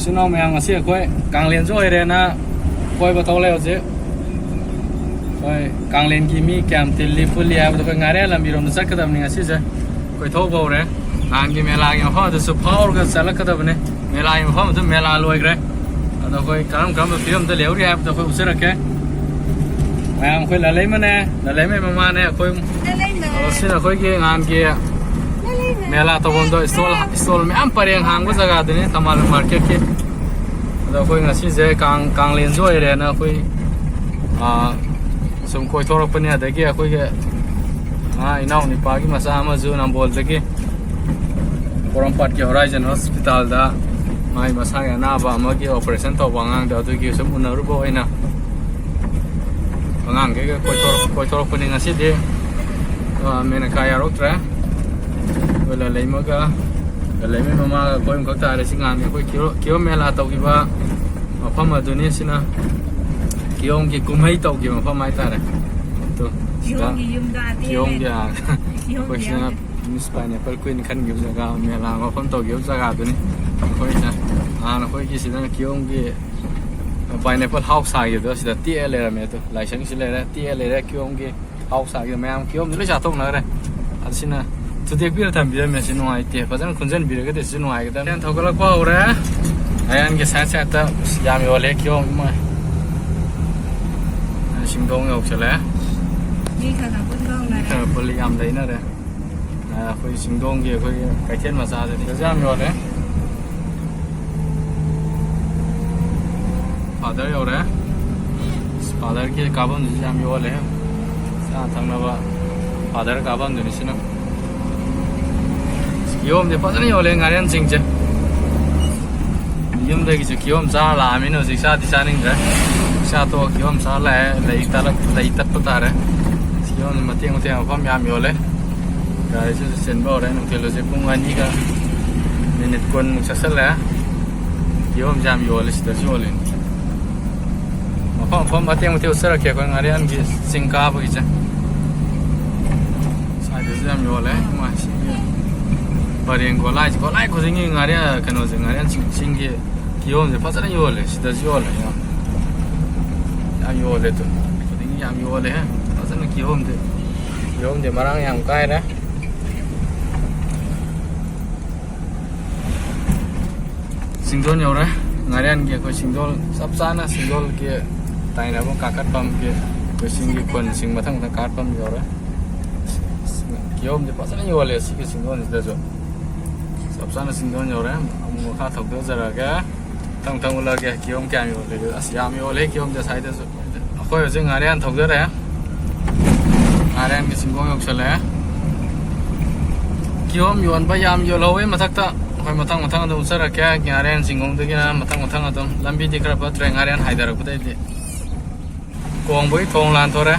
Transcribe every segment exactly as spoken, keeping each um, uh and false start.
ꯏꯆꯤꯟ ꯏꯅꯥꯎ ꯃꯌꯥꯝ, ꯉꯁꯤ ꯑꯩꯈꯣꯏ ꯀꯥꯡꯂꯦꯟꯁꯨ ꯑꯣꯏꯔꯦꯅ ꯀꯣꯏꯕ ꯊꯣꯛꯂꯛꯑꯦ ꯍꯧꯖꯤꯛ꯫ ꯑꯩꯈꯣꯏ ꯀꯥꯡꯂꯦꯟꯒꯤ ꯃꯤ ꯀꯌꯥꯝ ꯇꯤꯜꯂꯤ ꯄꯨꯜꯂꯤ ꯍꯥꯏꯕꯗꯣ ꯑꯩꯈꯣꯏ ꯉꯥꯔꯤꯌꯥꯟ ꯂꯝꯕꯤꯔꯣꯝꯗ ꯆꯠꯀꯗꯕꯅꯤ ꯉꯁꯤꯁꯦ꯫ ꯀꯣꯏꯊꯣꯛꯄ ꯍꯧꯔꯦ꯫ ꯅꯍꯥꯟꯒꯤ ꯃꯦꯂꯥꯒꯤ ꯃꯐꯝ ꯑꯗꯨꯁꯨ ꯐꯥꯎꯔꯒ ꯆꯠꯂꯛꯀꯗꯕꯅꯤ꯫ ꯃꯦꯂꯥꯒꯤ ꯃꯐꯝ ꯑꯗꯨ ꯃꯦꯂꯥ ꯂꯣꯏꯈ꯭ꯔꯦ꯫ ꯑꯗꯣ ꯑꯩꯈꯣꯏ ꯀꯔꯝ ꯀꯔꯝꯕ ꯐꯤꯕꯝꯗ ꯂꯩꯍꯧꯔꯤ ꯍꯥꯏꯕꯗꯣ ꯑꯩꯈꯣꯏ ꯎꯠꯆꯔꯛꯀꯦ꯫ ꯃꯌꯥꯝ ꯑꯩꯈꯣꯏ ꯂꯥꯂꯩꯃꯅꯦ, ꯂꯥꯂꯩꯃꯩ ꯃꯃꯥꯅꯦ, ꯑꯩꯈꯣꯏ ꯂꯥꯂꯩꯃ꯫ ꯑꯣ, ꯁꯤꯅ ꯑꯩꯈꯣꯏꯒꯤ ꯅꯍꯥꯟꯒꯤ ꯂꯥꯂꯩꯃ꯫ ꯃꯦꯂꯥ ꯇꯧꯐꯝꯗꯣ, ꯏꯁꯇꯣꯜ, ꯏꯁꯇꯣꯜ ꯃꯌꯥꯝ ꯄꯔꯦꯡ ꯍꯥꯡꯕ ꯖꯒꯥꯗꯨꯅꯤ, ꯊꯝꯕꯥꯜ ꯃꯥꯔꯀꯦꯠꯀꯤ꯫ ꯑꯗꯣ ꯑꯩꯈꯣꯏ ꯉꯁꯤꯁꯦ ꯀꯥꯡ, ꯀꯥꯡꯂꯦꯟꯁꯨ ꯑꯣꯏꯔꯦꯅ ꯑꯩꯈꯣꯏ, ꯑꯥ, ꯁꯨꯝ ꯀꯣꯏꯊꯣꯔꯛꯄꯅꯤ꯫ ꯑꯗꯒꯤ ꯑꯩꯈꯣꯏꯒꯤ, ꯑꯥ, ꯏꯅꯥꯎ ꯅꯨꯄꯥꯒꯤ ꯃꯆꯥ ꯑꯃꯁꯨ ꯅꯝꯕꯣꯜꯗꯒꯤ ꯄꯣꯔꯣꯝꯄꯥꯠꯀꯤ ꯍꯣꯔꯥꯏꯖꯟ ꯍꯣꯁꯄꯤꯇꯥꯜꯗ ꯃꯥꯒꯤ ꯃꯁꯥꯒꯤ ꯑꯅꯥꯕ ꯑꯃꯒꯤ ꯑꯣꯄꯔꯦꯁꯟ ꯇꯧꯕ ꯑꯉꯥꯡꯗꯣ, ꯑꯗꯨꯒꯤ ꯁꯨꯝ ꯎꯅꯔꯨꯕ ꯑꯣꯏꯅ ꯑꯉꯥꯡꯈꯩꯒ ꯀꯣꯏꯊꯣꯔꯛ-, ꯀꯣꯏꯊꯣꯔꯛꯄꯅꯤ ꯉꯁꯤꯗꯤ꯫ ꯑ, ꯃꯦꯅꯀꯥ ꯌꯥꯎꯔꯛꯇ꯭ꯔꯦ꯫ ꯑꯩꯈꯣꯏ ꯂꯥꯂꯩꯃꯒ, ꯂꯥꯂꯩꯃꯩ ꯃꯃꯥꯒ ꯑꯩꯈꯣꯏ ꯑꯍꯨꯝꯈꯛ ꯇꯥꯔꯦ꯫ ꯁꯤ ꯉꯥꯟꯕꯤ ꯑꯩꯈꯣꯏ ꯀꯤꯍꯣꯝ, ꯀꯤꯍꯣꯝ ꯃꯦꯂꯥ ꯇꯧꯈꯤꯕ ꯃꯐꯝ ꯑꯗꯨꯅꯤ꯫ ꯁꯤꯅ ꯀꯤꯍꯣꯝꯒꯤ ꯀꯨꯝꯍꯩ ꯇꯧꯈꯤꯕ ꯃꯐꯝ ꯍꯥꯏꯇꯥꯔꯦ꯫ ꯑꯗꯨ ꯁꯤꯗ ꯀꯤꯍꯣꯝꯒꯤ ꯌꯨꯝꯗ ꯑꯇꯦꯛ ꯀꯤꯍꯣꯝꯒꯤ, ꯂꯩꯔꯦ꯫ ꯑ, ꯀꯤꯍꯣꯝꯒꯤ ꯑꯩꯈꯣꯏ ꯁꯤꯅ ꯌꯨꯝ꯫ Miss Pineapple Queen ꯈꯟꯈꯤꯕ ꯖꯒꯥ, ꯃꯦꯂꯥ ꯃꯐꯝ ꯇꯧꯈꯤꯕ ꯖꯒꯥꯗꯨꯅꯤ꯫ ꯑꯩꯈꯣꯏꯅ ꯅꯍꯥꯟ ꯑꯩꯈꯣꯏꯒꯤ ꯁꯤꯗꯅ ꯀꯤꯍꯣꯝꯒꯤ pineapple house ꯁꯥꯈꯤꯕꯗꯣ ꯁꯤꯗ ꯇꯦꯛꯑ ꯂꯩꯔꯝꯃꯦ꯫ ꯑꯗꯣ ꯂꯥꯏꯁꯪꯁꯤ ꯂꯩꯔꯦ, ꯇꯦꯛꯑ ꯂꯩꯔꯦ꯫ ꯀꯤꯍꯣꯝꯒꯤ house ꯁꯥꯈꯤꯕ ꯃꯌꯥꯝ ꯀꯤꯍꯣꯝꯁꯤ ꯂꯣꯏ ꯆꯥꯊꯣꯛꯅꯈ꯭ꯔꯦ꯫ ꯑꯗ ꯁꯤꯅ ꯊꯨꯗꯦꯛꯄꯤꯔ ꯊꯝꯕꯤꯔꯝꯃꯦ꯫ ꯁꯤ ꯅꯨꯡꯉꯥꯏꯇꯦ, ꯐꯖꯅ ꯈꯨꯟꯖꯟꯕꯤꯔꯒꯗꯤ ꯁꯤꯁꯨ ꯅꯨꯡꯉꯥꯏꯒꯗꯕꯅꯤ꯫ ꯊꯧꯒꯠꯂꯛꯄ ꯍꯧꯔꯦ꯫ ꯉꯥꯔꯤꯌꯥꯟꯒꯤ side side ꯇ ꯌꯥꯝ ꯌꯣꯜꯂꯦ ꯀꯤꯍꯣꯝ ꯏꯃꯥꯏ꯫ ꯁꯤꯡꯗꯣꯡ ꯌꯧꯁꯜꯂꯛꯑꯦ꯫ ꯃꯤ ꯈꯔ ꯈꯔ ꯄꯨꯟꯕ ꯍꯧꯅꯔꯦ꯫ ꯃꯤ ꯈꯔ ꯄꯨꯜꯂꯤ, ꯌꯥꯝ ꯂꯩꯅꯔꯦ꯫ ꯑ, ꯑꯩꯈꯣꯏ ꯁꯤꯡꯗꯣꯡꯒꯤ ꯑꯩꯈꯣꯏꯒꯤ ꯀꯩꯊꯦꯜ ꯃꯆꯥꯗꯗꯤ ꯁꯤꯗꯁꯨ ꯌꯥꯝ ꯌꯣꯜꯂꯦ꯫ Father ꯌꯧꯔꯦ꯫ Father ꯒꯤ ꯀꯥꯐꯝꯁꯤꯁꯨ ꯌꯥꯝ ꯌꯣꯜꯂꯦ꯫ ꯆꯥ ꯊꯛꯅꯕ Father ꯀꯥꯐꯝꯗꯨꯅꯤ ꯁꯤꯅ꯫ ꯀꯤꯍꯣꯝꯗꯤ ꯐꯖꯅ ꯌꯣꯜꯂꯦ ꯉꯥꯔꯤꯌꯥꯟꯁꯤꯡꯁꯦ꯫ ꯌꯨꯝꯗꯒꯤꯁꯨ ꯀꯤꯍꯣꯝ ꯆꯥꯔ ꯂꯥꯛꯑꯃꯤꯅ ꯍꯧꯖꯤꯛ ꯆꯥꯗꯤ ꯆꯥꯅꯤꯡꯗ꯭ꯔꯦ꯫ ꯆꯥ ꯇꯣꯛꯑ ꯀꯤꯍꯣꯝ ꯆꯥꯔ ꯂꯥꯛꯑꯦ꯫ ꯂꯩ ꯇꯠꯂꯛ-, ꯂꯩ ꯇꯠꯄ ꯇꯥꯔꯦ꯫ ꯀꯤꯍꯣꯝ ꯃꯇꯦꯛ ꯃꯇꯦꯛ ꯃꯐꯝ ꯌꯥꯝ ꯌꯣꯜꯂꯦ꯫ ꯒꯥꯔꯤꯁꯤꯁꯨ ꯆꯤꯟꯕ ꯍꯧꯔꯦ꯫ ꯅꯨꯡꯊꯤꯜ ꯍꯧꯖꯤꯛ ꯄꯨꯡ ꯑꯅꯤꯒ ꯃꯤꯅꯤꯠ ꯀꯨꯟꯃꯨꯛ ꯆꯠꯁꯜꯂꯦ꯫ ꯀꯤꯍꯣꯝꯁꯦ ꯌꯥꯝ ꯌꯣꯜꯂꯦ, ꯁꯤꯗꯁꯨ ꯌꯣꯜꯂꯦ꯫ ꯃꯐꯝ ꯃꯐꯝ ꯃꯇꯦꯛ ꯃꯇꯦꯛ ꯎꯠꯆꯔꯛꯀꯦ ꯑꯩꯈꯣꯏ ꯉꯥꯔꯤꯌꯥꯟꯒꯤ ꯆꯤꯡ ꯀꯥꯕꯒꯤꯁꯦ꯫ ꯁ꯭ꯋꯥꯏꯗꯁꯨ ꯌꯥꯝ ꯌꯣꯜꯂꯦ꯫ ꯏꯃꯥ, ꯁꯤꯒꯤ ꯄꯔꯦꯡ ꯒꯣꯂꯥꯏꯁꯦ, ꯒꯣꯂꯥꯏ ꯈꯨꯗꯤꯡꯒꯤ ꯉꯥꯔꯤꯌꯥꯟ, ꯀꯩꯅꯣꯁꯦ, ꯉꯥꯔꯤꯌꯥꯟ ꯆꯤꯡ, ꯆꯤꯡꯒꯤ ꯀꯤꯍꯣꯝꯁꯦ ꯐꯖꯅ ꯌꯣꯜꯂꯦ, ꯁꯤꯗꯁꯨ ꯌꯣꯜꯂꯦ, ꯌꯥꯝ, ꯌꯥꯝ ꯌꯣꯜꯂꯦ꯫ ꯑꯗꯨ ꯈꯨꯗꯤꯡꯒꯤ ꯌꯥꯝ ꯌꯣꯜꯂꯦ ꯐꯖꯅ꯫ ꯀꯤꯍꯣꯝꯁꯦ, ꯀꯤꯍꯣꯝꯁꯦ ꯃꯔꯥꯡ ꯌꯥꯝ ꯀꯥꯏꯔꯦ꯫ ꯆꯤꯡꯗꯣꯟ ꯌꯧꯔꯦ꯫ ꯉꯥꯔꯤꯌꯥꯟꯒꯤ ꯑꯩꯈꯣꯏ ꯆꯤꯡꯗꯣꯟ, ꯆꯞ ꯆꯥꯅ ꯆꯤꯡꯗꯣꯟꯒꯤ ꯇꯥꯏꯅꯕ ꯀꯥꯈꯠꯐꯝꯒꯤ ꯑꯩꯈꯣꯏ ꯆꯤꯡꯒꯤ ꯈꯨꯟꯁꯤꯡ ꯃꯊꯪ ꯃꯊꯪ ꯀꯥꯈꯠꯐꯝ ꯌꯧꯔꯦ꯫ ꯀꯤꯍꯣꯝꯁꯦ ꯐꯖꯅ ꯌꯣꯜꯂꯦ ꯁꯤꯒꯤ ꯆꯤꯡꯗꯣꯟꯁꯤꯗꯁꯨ꯫ ꯆꯞ ꯆꯥꯅ ꯆꯤꯡꯗꯣꯟ ꯌꯧꯔꯦ꯫ ꯑꯃꯨꯛ ꯃꯈꯥ ꯊꯧꯗꯖꯔꯛꯑꯒꯦ꯫ ꯃꯊꯪ ꯃꯊꯪ ꯎꯠꯂꯛꯑꯒꯦ ꯀꯤꯍꯣꯝ ꯀꯌꯥꯝ ꯌꯣꯜꯂꯦ꯫ ꯑꯁ, ꯌꯥꯝ ꯌꯣꯜꯂꯦ ꯀꯤꯍꯣꯝꯁꯦ ꯁ꯭ꯋꯥꯏꯗꯁꯨ꯫ ꯑꯩꯈꯣꯏ ꯍꯧꯖꯤꯛ ꯉꯥꯔꯤꯌꯥꯟ ꯊꯧꯖꯔꯦ꯫ ꯉꯥꯔꯤꯌꯥꯟꯒꯤ ꯆꯤꯡꯈꯣꯡ ꯌꯧꯁꯜꯂꯛꯑꯦ꯫ ꯀꯤꯍꯣꯝ ꯌꯣꯟꯕ ꯌꯥꯝ ꯌꯣꯜꯍꯧꯋꯦ ꯃꯊꯛꯇ꯫ ꯑꯩꯈꯣꯏ ꯃꯊꯪ ꯃꯊꯪ ꯑꯗꯨꯝ ꯎꯠꯆꯔꯛꯀꯦ꯫ ꯉꯥꯔꯤꯌꯥꯟ ꯆꯤꯡꯈꯣꯡꯗꯒꯤꯅ ꯃꯊꯪ ꯃꯊꯪ ꯑꯗꯨꯝ꯫ ꯂꯝꯕꯤꯗꯤ ꯈꯔ ꯐꯠꯇ꯭ꯔꯦ ꯉꯥꯔꯤꯌꯥꯟ ꯍꯥꯏꯊꯔꯛꯄꯗꯩꯗꯤ꯫ ꯀꯣꯡꯕꯒꯤ ꯊꯣꯡ ꯂꯥꯟꯊꯣꯔꯦ꯫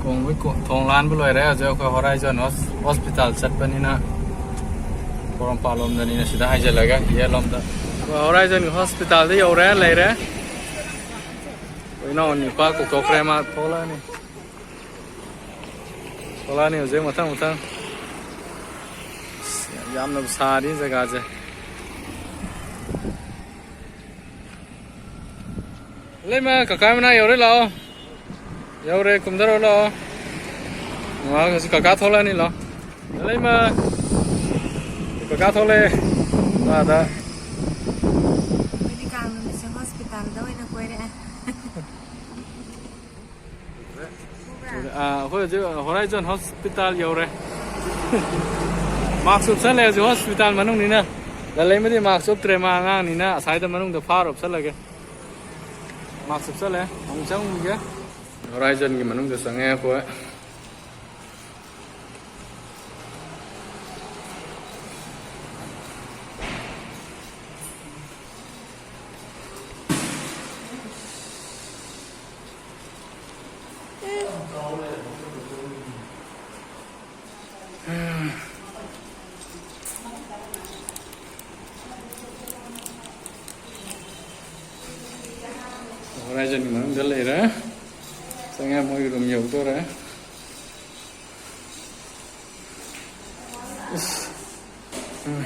ꯀꯣꯡꯕꯒꯤ ꯀꯣ-, ꯊꯣꯡ ꯂꯥꯟꯕ ꯂꯣꯏꯔꯦ꯫ ꯍꯧꯖꯤꯛ ꯑꯩꯈꯣꯏ ꯍꯣꯔꯥꯏꯖꯟ ꯍꯣꯁ-, ꯍꯣꯁꯄꯤꯇꯥꯜ ꯆꯠꯄꯅꯤꯅ, ꯄꯣꯔꯣꯝꯄꯥꯠ ꯂꯣꯝꯗꯅꯤꯅ ꯁꯤꯗ ꯍꯥꯏꯖꯤꯜꯂꯒ ꯌꯦꯠꯂꯣꯝꯗ꯫ ꯑꯩꯈꯣꯏ ꯍꯣꯔꯥꯏꯖꯟ ꯍꯣꯁꯄꯤꯇꯥꯜꯗ ꯌꯧꯔꯦ, ꯂꯩꯔꯦ꯫ ꯑꯩꯈꯣꯏ ꯏꯅꯥꯎ ꯅꯤꯄꯥ ꯀꯧꯊꯣꯛꯈ꯭ꯔꯦ, ꯃꯥ ꯊꯣꯛꯂꯛꯑꯅꯤ꯫ ꯊꯣꯛꯂꯛꯑꯅꯤ ꯍꯧꯖꯤꯛ ꯃꯊꯪ ꯃꯊꯪ꯫ ꯑꯁ, ꯌꯥꯝꯅ ꯁꯥꯔꯤ ꯖꯒꯥꯁꯦ꯫ ꯂꯩꯃ, ꯀꯀꯥ ꯃꯅꯥꯛ ꯌꯧꯔꯦ, ꯂꯥꯛꯑꯣ꯫ ꯌꯧꯔꯦ, ꯀꯨꯝꯊꯔꯛꯑꯣ, ꯂꯥꯛꯑꯣ꯫ ꯉꯥꯏꯍꯥꯛ ꯍꯧꯖꯤꯛ ꯀꯀꯥ ꯊꯣꯛꯂꯛꯑꯅꯤ, ꯂꯥꯛꯑꯣ꯫ ꯂꯩꯃ, ꯀꯀꯥ ꯊꯣꯛꯂꯛꯑꯦ꯫ ꯑꯥꯗ꯫ ꯑꯩꯈꯣꯏꯗꯤ ꯀꯥꯡ ꯅꯨꯃꯤꯠꯁꯦ ꯍꯣꯁꯄꯤꯇꯥꯜꯗ ꯑꯣꯏꯅ ꯀꯣꯏꯔꯛꯑꯦ꯫ ꯑꯥ, ꯑꯩꯈꯣꯏ ꯍꯧꯖꯤꯛ ꯍꯣꯔꯥꯏꯖꯟ ꯍꯣꯁꯄꯤꯇꯥꯜ ꯌꯧꯔꯦ꯫ ꯃꯥꯛꯁ ꯎꯞꯁꯜꯂꯦ ꯍꯧꯖꯤꯛ ꯍꯣꯁꯄꯤꯇꯥꯜ ꯃꯅꯨꯡꯅꯤꯅ꯫ ꯂꯜꯂꯩꯃꯗꯤ ꯃꯥꯛꯁ ꯎꯞꯇ꯭ꯔꯦ, ꯃꯥ ꯑꯉꯥꯡꯅꯤꯅ꯫ ꯑꯁꯥꯏꯗ ꯃꯅꯨꯡꯗ ꯐꯥꯔ ꯎꯞꯁꯜꯂꯒꯦ꯫ ꯃꯥꯛꯁ ꯎꯞꯁꯜꯂꯦ꯫ ꯑꯃꯨꯛ ꯆꯪꯉꯨꯈꯤꯒꯦ꯫ ꯍꯣꯔꯥꯏꯖꯟꯒꯤ ꯃꯅꯨꯡꯗ ꯆꯪꯉꯦ ꯑꯩꯈꯣꯏ꯫ ꯍꯣꯔꯥꯏꯖꯟꯒꯤ ꯃꯅꯨꯡꯗ ꯂꯩꯔꯦ꯫ ꯆꯪꯉꯦ, ꯃꯣꯏꯒꯤ ꯔꯨꯝ ꯌꯧꯗꯣꯔꯦ꯫ ꯎꯝ꯫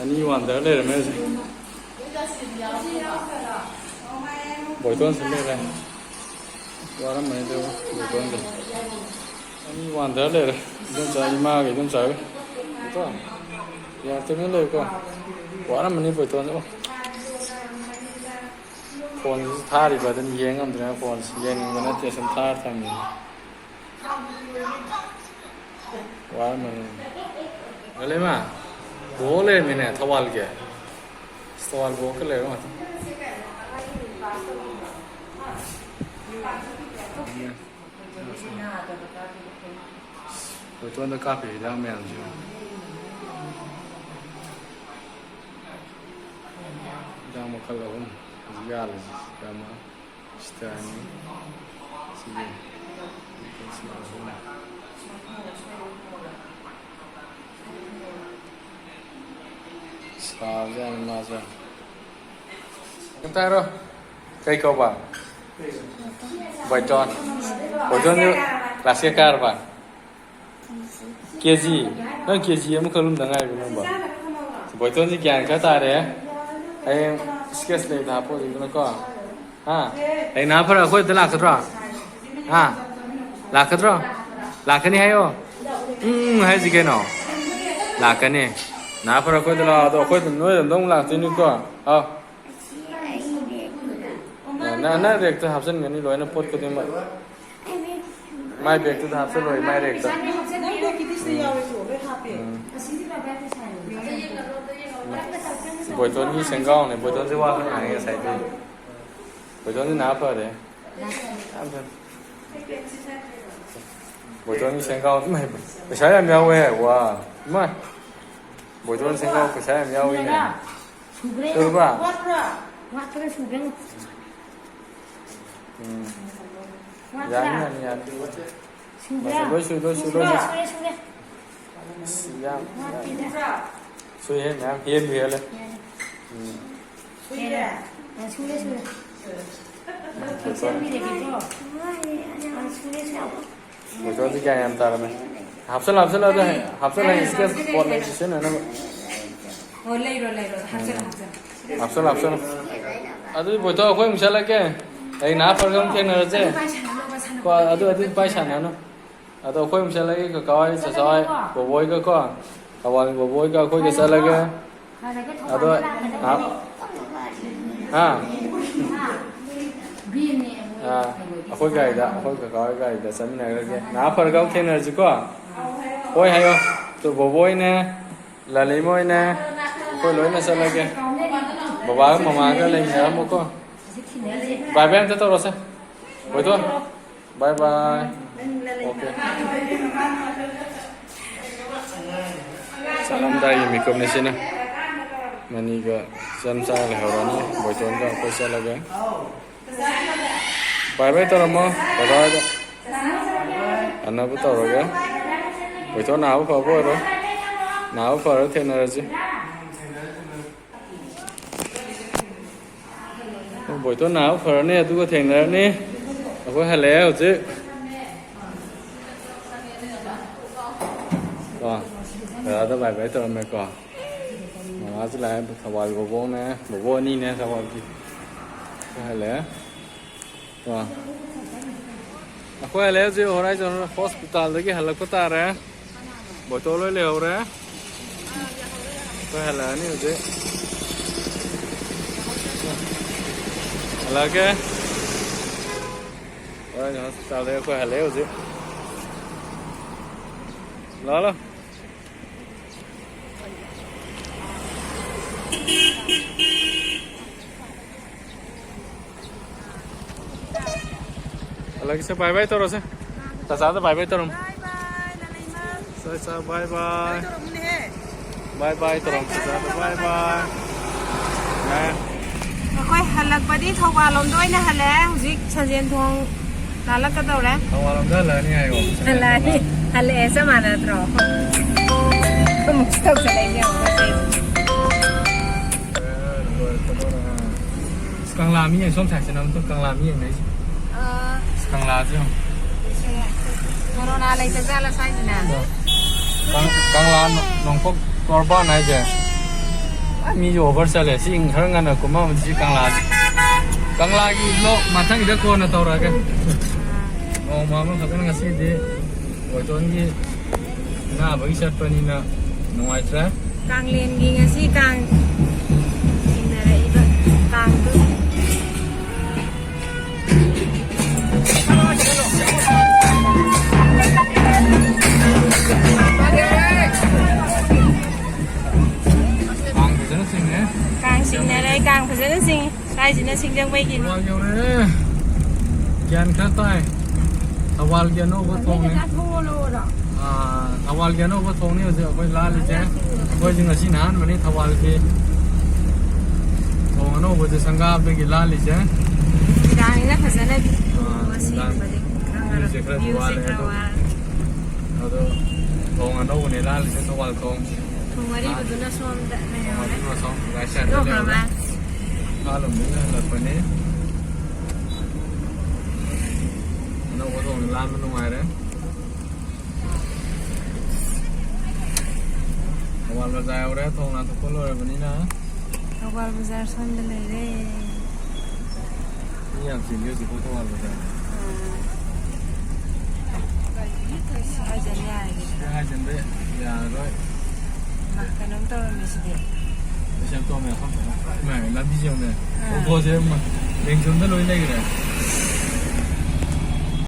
ꯑꯅꯤ ꯋꯥꯟꯗꯔ ꯂꯩꯔꯝꯃꯦ ꯍꯧꯖꯤꯛ꯫ ꯕꯣꯏꯇꯣꯟ ꯁꯤ ꯂꯩꯔꯦ꯫ ꯋꯥꯔꯝꯃꯅꯤ ꯑꯗꯨ ꯕꯣꯏꯇꯣꯟꯗꯤ꯫ ꯑꯅꯤ ꯋꯥꯟꯗꯔ ꯂꯩꯔꯦ꯫ ꯏꯗꯣꯝꯆꯥ ꯏꯃꯥꯒ ꯏꯗꯣꯝꯆꯥꯒ꯫ ꯕꯣꯏꯇꯣꯟ꯫ ꯌꯥ ꯇꯨꯃꯤꯟ ꯂꯩꯌꯨꯀꯣ꯫ ꯋꯥꯔꯝꯃꯅꯤ ꯕꯣꯏꯇꯣꯟꯗꯤ꯫ ꯑꯣ꯫ ꯐꯣꯟꯁꯤꯁꯨ ꯊꯥꯔꯤꯕ ꯑꯗꯨꯝ ꯌꯦꯡ ꯉꯝꯗ꯭ꯔꯦ꯫ ꯐꯣꯟꯁꯤ ꯌꯦꯡꯅꯤꯡꯕ ꯅꯠꯇꯦ ꯁꯨꯝ ꯊꯥꯔ ꯊꯝꯃꯤꯅꯤ꯫ ꯋꯥꯔꯝꯃꯅꯤ꯫ ꯂꯂꯩꯃ, ꯕꯣ ꯂꯩꯔꯝꯃꯤꯅꯦ ꯊꯧꯕꯥꯜꯒꯤ꯫ ꯊꯧꯕꯥꯜ ꯕꯣ ꯀ ꯂꯩꯔ ꯉꯥꯛꯇ꯫ ꯕꯣꯏꯇꯣꯟꯗ ꯀꯥꯞꯄꯤ ꯍꯤꯗꯥꯛ ꯃꯌꯥꯝꯁꯤꯕꯨ꯫ ꯍꯤꯗꯥꯛ ꯃꯈꯜ ꯑꯍꯨꯝ ꯍꯧꯖꯤꯛ ꯌꯥꯜꯂꯤꯁꯦ꯫ ꯁꯤꯗ ꯑꯃ, ꯁꯤꯗ ꯑꯅꯤ, ꯁꯤꯒꯤ ꯁꯤꯗ ꯑꯍꯨꯝ꯫ ꯁꯥꯕꯖꯥꯠꯅꯤ ꯃꯥꯁꯨ꯫ ꯑꯝꯇ ꯍꯥꯏꯔꯣ꯫ ꯀꯩ ꯀꯧꯕ? ꯕꯣꯏꯇꯣꯟ꯫ ꯕꯣꯏꯇꯣꯟꯁꯨ ꯀ꯭ꯂꯥꯁ ꯀꯌꯥ ꯀꯥꯔꯕ? ꯀꯦ ꯖꯤ? ꯅꯪ ꯀꯦ ꯖꯤ ꯑꯃꯈꯛ ꯂꯨꯝꯗ ꯉꯥꯏꯔꯤꯕ ꯅꯪꯕꯣ? ꯕꯣꯏꯇꯣꯟꯁꯤ ꯒ꯭ꯌꯥꯟ ꯈꯔ ꯇꯥꯔꯦ꯫ ꯍꯌꯦꯡ ꯁ꯭ꯀꯦꯠꯁ ꯂꯩꯕꯗ ꯍꯥꯞꯄꯣ ꯑꯗꯨꯗꯨꯅꯀꯣ꯫ ꯍꯥ? ꯍꯌꯦꯡ ꯅꯥ ꯐꯔ ꯑꯩꯈꯣꯏꯗ ꯂꯥꯛꯀꯗ꯭ꯔꯣ? ꯍꯥ? ꯂꯥꯛꯀꯗ꯭ꯔꯣ? ꯂꯥꯛꯀꯅꯤ ꯍꯥꯏꯌꯣ꯫ ꯎꯝ ꯍꯥꯏꯁꯤ ꯀꯩꯅꯣ? ꯂꯥꯛꯀꯅꯤ꯫ ꯅꯥ ꯐꯔ ꯑꯩꯈꯣꯏꯗ ꯂꯥꯛꯑꯣ꯫ ꯑꯗꯣ ꯑꯩꯈꯣꯏꯗ, ꯅꯣꯏꯔꯣꯝꯗ ꯑꯃꯨꯛ ꯂꯥꯛꯇꯣꯏꯅꯤꯀꯣ꯫ ꯑꯥꯎ꯫ ꯅꯪ, ꯅꯪ ꯔꯦꯛꯇ ꯍꯥꯞꯆꯤꯟꯒꯅꯤ ꯂꯣꯏꯅ ꯄꯣꯠ ꯈꯨꯗꯤꯡꯃꯛ꯫ ꯃꯥꯏ ꯕꯦꯛꯇꯨꯗ ꯍꯥꯞꯆꯤꯜꯂꯣꯏ, ꯃꯥꯏ ꯔꯦꯛꯇ꯫ ꯅꯪ ꯕꯦꯛꯀꯤꯗꯤ ꯁꯤ ꯌꯥꯎꯔꯦ, ꯁꯤ ꯂꯣꯏ ꯍꯥꯞꯄꯦ꯫ ꯎꯝ꯫ ꯕꯣꯏꯇꯣꯟꯒꯤ ꯁꯦꯡꯒꯥꯎꯅꯦ, ꯕꯣꯏꯇꯣꯟꯁꯦ ꯋꯥ ꯈꯔ ꯉꯥꯡꯉꯦ ꯉꯁꯥꯏꯗꯩ꯫ ꯕꯣꯏꯇꯣꯟꯁꯦ ꯅꯥ ꯐꯔꯦ꯫ ꯌꯥꯝ ꯐꯔꯦ꯫ ꯕꯣꯏꯇꯣꯟꯒꯤ ꯁꯦꯡꯒꯥꯎ, ꯏꯃꯥꯏ, ꯄꯩꯁꯥ ꯌꯥꯝ ꯌꯥꯎꯋꯦ, ꯋꯥ꯫ ꯏꯃꯥꯏ꯫ ꯕꯣꯏꯇꯣꯟ ꯁꯦꯡꯒꯥꯎ ꯄꯩꯁꯥ ꯌꯥꯝ ꯌꯥꯎꯋꯤꯅꯦ꯫ ꯁꯨꯔꯕ? ꯋꯥꯠꯄ꯭ꯔꯥ? ꯋꯥꯠꯄ꯭ꯔꯥ ꯁꯨꯕ꯭ꯔꯥ? ꯎꯝ꯫ ꯋꯥꯠꯄ꯭ꯔꯥ? ꯌꯥꯅꯤ, ꯌꯥꯅꯤ, ꯌꯥꯅꯤ꯫ ꯁꯨꯕ꯭ꯔꯥ? ꯂꯣꯏ ꯁꯨꯏ, ꯂꯣꯏ ꯁꯨꯏ, ꯂꯣꯏ ꯁꯨꯏ꯫ ꯁꯨꯔꯦ, ꯁꯨꯔꯦ꯫ ꯑꯁ, ꯌꯥꯝ, ꯌꯥꯝ꯫ ꯋꯥꯠꯇꯦꯗ꯫ ꯁꯨꯏꯍꯦ, ꯃꯌꯥꯝ ꯍꯦꯟꯕꯨ ꯍꯦꯜꯂꯦ꯫ ꯍꯦꯜꯂꯦ꯫ ꯎꯝ꯫ ꯁꯨꯏꯔꯦ? ꯑ, ꯁꯨꯔꯦ, ꯁꯨꯔꯦ꯫ ꯎꯝ꯫ ꯁꯦꯝꯕꯤꯔꯒꯦꯀꯣ꯫ ꯑ, ꯁꯨꯔꯦ, ꯁꯨꯔꯦ꯫ ꯕꯣꯏꯊꯣꯟꯁꯦ ꯒ꯭ꯌꯥꯟ ꯌꯥꯝ ꯇꯥꯔꯝꯃꯦ꯫ ꯍꯥꯞꯆꯜꯂꯣ, ꯍꯥꯞꯆꯜꯂꯣ, ꯑꯗꯨ ꯍꯥꯞꯆꯜꯂꯣ, ꯍꯌꯦꯡ ꯁ꯭ꯀꯦꯠ ꯕꯣꯔꯗ ꯂꯩ ꯁꯤꯖꯤꯟꯅꯅꯕ꯫ ꯑꯣ, ꯂꯩꯔꯣ, ꯂꯩꯔꯣ, ꯍꯥꯞꯆꯜꯂꯣ, ꯍꯥꯞꯆꯜꯂꯣ꯫ ꯍꯥꯞꯆꯜꯂꯣ, ꯍꯥꯞꯆꯜꯂꯣ꯫ ꯑꯗꯨꯗꯤ ꯕꯣꯏꯊꯣꯟ, ꯑꯩꯈꯣꯏ ꯑꯃꯨꯛ ꯆꯠꯂꯒꯦ꯫ ꯑꯩ ꯅꯍꯥꯛ ꯐꯔꯒ ꯑꯃꯨꯛ ꯊꯦꯡꯅꯔꯁꯦ꯫ ꯑꯗꯨ ꯄꯥꯏꯁꯟꯅꯅꯣ, ꯄꯥꯏꯁꯟꯅꯅꯣ꯫ ꯀꯣ, ꯑꯗꯨ, ꯑꯗꯨ ꯄꯥꯏꯁꯟꯅꯅꯣ꯫ ꯑꯗꯣ ꯑꯩꯈꯣꯏ ꯑꯃꯨꯛ ꯆꯠꯂꯒꯦ, ꯀꯀꯥ ꯍꯣꯏ, ꯆꯆꯥ ꯍꯣꯏ, ꯕꯣꯕꯣ ꯍꯣꯏꯒ ꯀꯣ꯫ ꯊꯧꯕꯥꯜꯒꯤ ꯕꯣꯕꯣ ꯍꯣꯏꯒ ꯑꯩꯈꯣꯏꯒ ꯆꯠꯂꯒꯦ꯫ ꯑꯗꯣ, ꯍꯥ? ꯍꯥ? ꯑꯥ, ꯑꯩꯈꯣꯏ ꯒꯥꯔꯤꯗ, ꯑꯩꯈꯣꯏ ꯀꯀꯥ ꯍꯣꯏ ꯒꯥꯔꯤꯗ ꯆꯠꯃꯤꯟꯅꯈ꯭ꯔꯒꯦ꯫ ꯅꯍꯥꯛ ꯐꯔꯒ ꯑꯃꯨꯛ ꯊꯦꯡꯅꯔꯁꯤꯀꯣ꯫ ꯍꯣꯏ ꯍꯥꯏꯌꯣ꯫ ꯇꯨ ꯕꯣꯕꯣ ꯍꯣꯏꯅꯦ, ꯂꯂꯩꯃ ꯍꯣꯏꯅꯦ, ꯑꯩꯈꯣꯏ ꯂꯣꯏꯅ ꯆꯠꯂꯒꯦ꯫ ꯕꯕꯥꯒ ꯃꯃꯥꯒ ꯂꯩꯃꯤꯟꯅꯔꯝꯃꯨꯀꯣ꯫ ꯕꯥꯏ ꯕꯥꯏ ꯑꯝꯇ ꯇꯧꯔꯣꯁꯦ꯫ ꯕꯣꯏꯊꯣꯟ꯫ ꯕꯥꯏ ꯕꯥꯏ꯫ ꯑꯣꯀꯦ꯫ ꯆꯠꯂꯝꯗꯥꯏꯒꯤ ꯃꯤꯀꯞꯅꯤ ꯁꯤꯅ꯫ ꯃꯅꯤꯒ ꯏꯆꯝ ꯆꯥꯒ ꯂꯩꯍꯧꯔꯅꯤ꯫ ꯕꯣꯏꯇꯣꯟꯒ ꯑꯩꯈꯣꯏ ꯆꯠꯂꯒꯦ꯫ ꯕꯥꯏ ꯕꯥꯏ ꯇꯧꯔꯝꯃꯣ ꯕꯕꯥꯗ꯫ ꯑꯅꯕ ꯇꯧꯔꯒꯦ꯫ ꯕꯣꯏꯇꯣꯟ ꯅꯥꯕ ꯐꯕ ꯑꯣꯏꯔꯣ꯫ ꯅꯥꯕ ꯐꯔ ꯊꯦꯡꯅꯔꯁꯤ꯫ ꯕꯣꯏꯇꯣꯟ ꯅꯥꯕ ꯐꯔꯅꯤ, ꯑꯗꯨꯒ ꯊꯦꯡꯅꯔꯅꯤ꯫ ꯑꯩꯈꯣꯏ ꯍꯜꯂꯛꯑꯦ ꯍꯧꯖꯤꯛ꯫ ꯀꯣ, ꯗꯗꯥꯗ ꯕꯥꯏ ꯕꯥꯏ ꯇꯧꯔꯝꯃꯦꯀꯣ꯫ ꯃꯃꯥꯁꯨ ꯂꯥꯛꯑꯦ, ꯊꯧꯕꯥꯜ ꯕꯣꯕꯣꯛꯅꯦ, ꯕꯣꯕꯣꯛ ꯑꯅꯤꯅꯦ ꯊꯧꯕꯥꯜꯒꯤ꯫ ꯑꯩꯈꯣꯏ ꯍꯜꯂꯛꯑꯦ꯫ ꯀꯣ꯫ ꯑꯩꯈꯣꯏ ꯍꯜꯂꯛꯑꯦ ꯍꯧꯖꯤꯛ ꯍꯣꯔꯥꯏꯖꯟ ꯍꯣꯁꯄꯤꯇꯥꯜꯗꯒꯤ ꯍꯜꯂꯛꯄ ꯇꯥꯔꯦ꯫ ꯕꯣꯇꯜ ꯂꯣꯏ ꯂꯩꯍꯧꯔꯦ꯫ ꯑꯩꯈꯣꯏ ꯍꯜꯂꯛꯑꯅꯤ ꯍꯧꯖꯤꯛ꯫ ꯍꯜꯂꯛꯑꯒꯦ꯫ ꯍꯣꯔꯥꯏꯖꯟ ꯍꯣꯁꯄꯤꯇꯥꯜꯗꯒꯤ ꯑꯩꯈꯣꯏ ꯍꯜꯂꯛꯑꯦ ꯍꯧꯖꯤꯛ꯫ ꯂꯥꯛꯑꯣ, ꯂꯥꯛꯑꯣ꯫ ꯍꯜꯂꯛꯑꯒꯦꯁꯦ, ꯕꯥꯏ ꯕꯥꯏ ꯇꯧꯔꯁꯦ꯫ ꯆꯥꯆꯥꯗ ꯕꯥꯏ ꯕꯥꯏ ꯇꯧꯔꯝꯃꯨ꯫ ꯕꯥꯏ ꯕꯥꯏ, ꯅꯂꯩꯃ꯫ ꯆꯥꯆꯥ, ꯕꯥꯏ ꯕꯥꯏ꯫ ꯕꯥꯏ ꯕꯥꯏ ꯇꯧꯔꯝꯃꯨ, ꯆꯥꯆꯥꯗ ꯕꯥꯏ ꯕꯥꯏ꯫ ꯌꯥꯔꯦ꯫ ꯑꯩꯈꯣꯏ ꯍꯜꯂꯛꯄꯗꯤ ꯊꯧꯕꯥꯜ ꯂꯣꯝꯗ ꯑꯣꯏꯅ ꯍꯜꯂꯛꯑꯦ꯫ ꯍꯧꯖꯤꯛ ꯁꯟꯖꯦꯟ ꯊꯣꯡ ꯂꯥꯜꯂꯛꯀꯗꯧꯔꯦ꯫ ꯊꯧꯕꯥꯜ ꯂꯣꯝꯗ ꯍꯜꯂꯛꯑꯅꯤ ꯍꯥꯏꯌꯣ꯫ ꯍꯜꯂꯛꯑꯅꯤ꯫ ꯍꯜꯂꯛꯑꯦ, ꯆꯞ ꯃꯥꯟꯅꯗ꯭ꯔꯣ? ꯑꯃꯨꯛ ꯇꯧꯁꯜꯂꯛꯏꯁꯦ ꯌꯦꯡꯉꯨ꯫ ꯀꯪꯂꯥ ꯃꯤ ꯌꯦꯡ-, ꯁꯣꯝ ꯁꯥꯏꯠꯁꯤꯅ ꯑꯃꯨꯛꯇ ꯀꯪꯂꯥ ꯃꯤ ꯌꯦꯡꯅꯩꯁꯦ꯫ ꯑꯥ꯫ ꯀꯪꯂꯥꯁꯦ ꯌꯦꯡꯉꯨ꯫ ꯀꯣꯔꯣꯅꯥ ꯂꯩꯇꯖꯥꯠꯂ ꯁ꯭ꯋꯥꯏꯁꯤꯅ? ꯀꯪ-, ꯀꯪꯂꯥ ꯅꯣꯡꯄꯣꯛ ꯇꯣꯔꯕꯥꯟ ꯍꯥꯏꯁꯦ꯫ ꯑ, ꯃꯤꯁꯨ ꯑꯣꯚꯔ ꯆꯠꯂꯦ꯫ ꯁꯤ ꯈꯔ ꯉꯟꯅ ꯀꯨꯝꯃꯝꯃꯗꯤ ꯁꯤ ꯀꯪꯂꯥ-, ꯀꯪꯂꯥꯒꯤ ꯕ꯭ꯂꯣꯛ ꯃꯊꯪꯒꯤꯗ ꯀꯣꯟꯅ ꯇꯧꯔꯛꯑꯒꯦ꯫ ꯅꯣꯡꯃ ꯑꯃ ꯐꯖꯅ ꯉꯁꯤꯗꯤ ꯕꯣꯏꯇꯣꯟꯒꯤ ꯑꯅꯥꯕꯒꯤ ꯆꯠꯄꯅꯤꯅ ꯅꯨꯡꯉꯥꯏꯇ꯭ꯔꯦ꯫ ꯀꯥꯡꯂꯦꯟꯒꯤ ꯉꯁꯤ ꯀꯥꯡ ꯆꯤꯡꯅꯔꯛꯏꯕ ꯀꯥꯡꯗꯨ꯫ ꯀꯥꯡ ꯐꯖꯅ ꯆꯤꯡꯉꯦ꯫ ꯀꯥꯡ ꯆꯤꯡꯅꯔꯦ, ꯀꯥꯡ ꯐꯖꯅ ꯆꯤꯡꯉꯤ꯫ ꯁ꯭ꯋꯥꯏꯁꯤꯅ ꯁꯤꯡꯖꯃꯩꯒꯤꯅꯤ꯫ ꯊꯧꯕꯥꯜ ꯌꯧꯔꯦ꯫ ꯒ꯭ꯌꯥꯟ ꯈꯔ ꯇꯥꯏ꯫ ꯊꯧꯕꯥꯜꯒꯤ ꯑꯅꯧꯕ ꯊꯣꯡꯅꯤ꯫ ꯑꯥ, ꯊꯧꯕꯥꯜꯒꯤ ꯑꯅꯧꯕ ꯊꯣꯡꯅꯤ ꯍꯧꯖꯤꯛ ꯑꯩꯈꯣꯏ ꯂꯥꯜꯂꯤꯁꯦ꯫ ꯑꯩꯈꯣꯏꯁꯦ ꯉꯁꯤꯅ ꯑꯍꯥꯟꯕꯅꯤ ꯊꯧꯕꯥꯜꯒꯤ ꯊꯣꯡ ꯑꯅꯧꯕꯁꯦ ꯁꯪꯒꯥꯕꯗꯒꯤ ꯂꯥꯜꯂꯤꯁꯦ꯫ ꯅꯨꯃꯤꯗꯥꯡꯅꯤꯅ ꯐꯖꯅꯗꯤ ꯑꯥ, ꯅꯨꯃꯤꯗꯥꯡ ꯁꯦꯡꯕꯗꯤ ꯈꯪꯉꯔꯣꯏ꯫ ꯃꯤꯁꯦ ꯈꯔ ꯚ꯭ꯌꯨꯁꯦ ꯋꯥꯠꯂꯦ ꯈꯔ ꯑꯗꯣ꯫ ꯋꯥꯔꯦ꯫ ꯑꯗꯣ ꯊꯣꯡ ꯑꯅꯧꯕꯅꯦ ꯂꯥꯜꯂꯤꯁꯦ ꯊꯧꯕꯥꯜ ꯊꯣꯡ꯫ ꯊꯣꯡ ꯑꯔꯤꯕꯗꯨꯅ ꯁꯣꯝꯗ ꯂꯩꯍꯧꯔꯦ꯫ ꯊꯣꯡ ꯑꯔꯤꯕ ꯁꯣꯝ ꯔꯥꯏꯠ ꯁꯥꯏꯠꯇ ꯁꯤꯗꯣꯛꯈ꯭ꯔ ꯂꯩꯍꯧꯔꯦ꯫ ꯃꯥꯜꯂꯦ꯫ ꯃꯈꯥꯂꯣꯝꯗꯒꯤ ꯍꯜꯂꯛꯄꯅꯤ꯫ ꯑꯅꯧꯕ ꯊꯣꯡꯁꯦ ꯂꯥꯟꯕ ꯅꯨꯡꯉꯥꯏꯔꯦ꯫ ꯊꯧꯕꯥꯜ ꯕꯖꯥꯔ ꯌꯧꯔꯦ, ꯊꯣꯡ ꯂꯥꯟꯊꯣꯛꯄ ꯂꯣꯏꯔꯕꯅꯤꯅ꯫ ꯊꯧꯕꯥꯜ ꯕꯖꯥꯔ ꯁꯣꯝꯗ ꯂꯩꯔꯦ꯫ ꯃꯤ ꯌꯥꯝ ꯆꯤꯜꯂꯤ ꯍꯧꯖꯤꯛ ꯊꯧꯕꯥꯜ ꯕꯖꯥꯔ꯫ ꯑꯥ꯫ ꯁꯤ ꯍꯥꯏꯖꯟ ꯌꯥꯔꯒꯦ꯫ ꯁꯤ ꯍꯥꯏꯖꯟꯕ ꯌꯥꯔꯔꯣꯏ꯫ ꯃꯥ, ꯀꯩꯅꯣꯝ ꯇꯧꯔꯝꯃꯦ ꯁꯤꯗꯤ꯫ ꯁꯤ ꯌꯥꯝ ꯇꯧꯔꯝꯃꯦ, ꯃꯐꯝ ꯐꯖꯅ꯫ ꯏꯃꯥꯏ, ꯂꯝꯕꯤꯁꯦ ꯌꯦꯡꯉꯨꯅꯦ꯫ ꯑꯥ꯫ ꯑꯣꯇꯣꯁꯦ ꯃ-, ꯂꯦꯡꯖꯨꯝꯗ ꯂꯣꯏ ꯂꯩꯈ꯭ꯔꯦ꯫